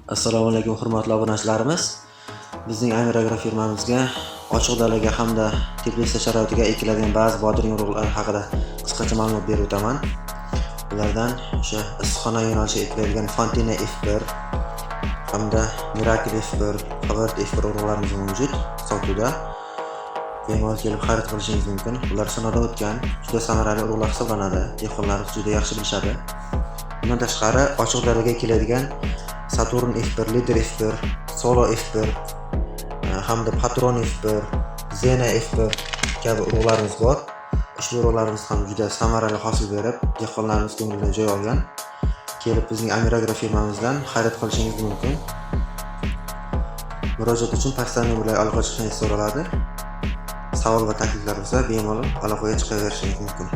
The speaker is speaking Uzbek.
Assalomu alaykum, hurmatli obunachilarimiz. Bizning Amir Agro firmamizga ochiq dalaga hamda teplitsa sharoitiga ekiladigan ba'zi bodring urug'lari haqida qisqacha ma'lumot berib o'taman. Ulardan o'sha issiqxona yo'nalishiga ekiladigan Fontina F1 hamda Miracle F1, Favorit F1 urug'larimiz mavjud sotuvda. Bemalol kelib xarid qilishingiz mumkin. Ular sinovdan o'tgan, juda samarali urug'lar hisoblanadi. Dehqonlarimiz juda yaxshi bilishadi. Bundan tashqari, ochiq dalaga ekiladigan Saturn F1, Leader F1, Solo F1 hamda Patron F1, Zena F1 kabi urug'larimiz bor. Ushbu urug'larimiz ham juda samarali hosil berib, dehqonlarimiz ko'nglidan joy olgan. Kelib bizning Amir Agro firmamizdan xarid qilishingiz mumkin. Murojaat uchun pastdagi nomerlarga aloqa chiqishingiz so'raladi. Savol va takliflar bo'lsa, bemalol aloqaga chiqaverishingiz mumkin.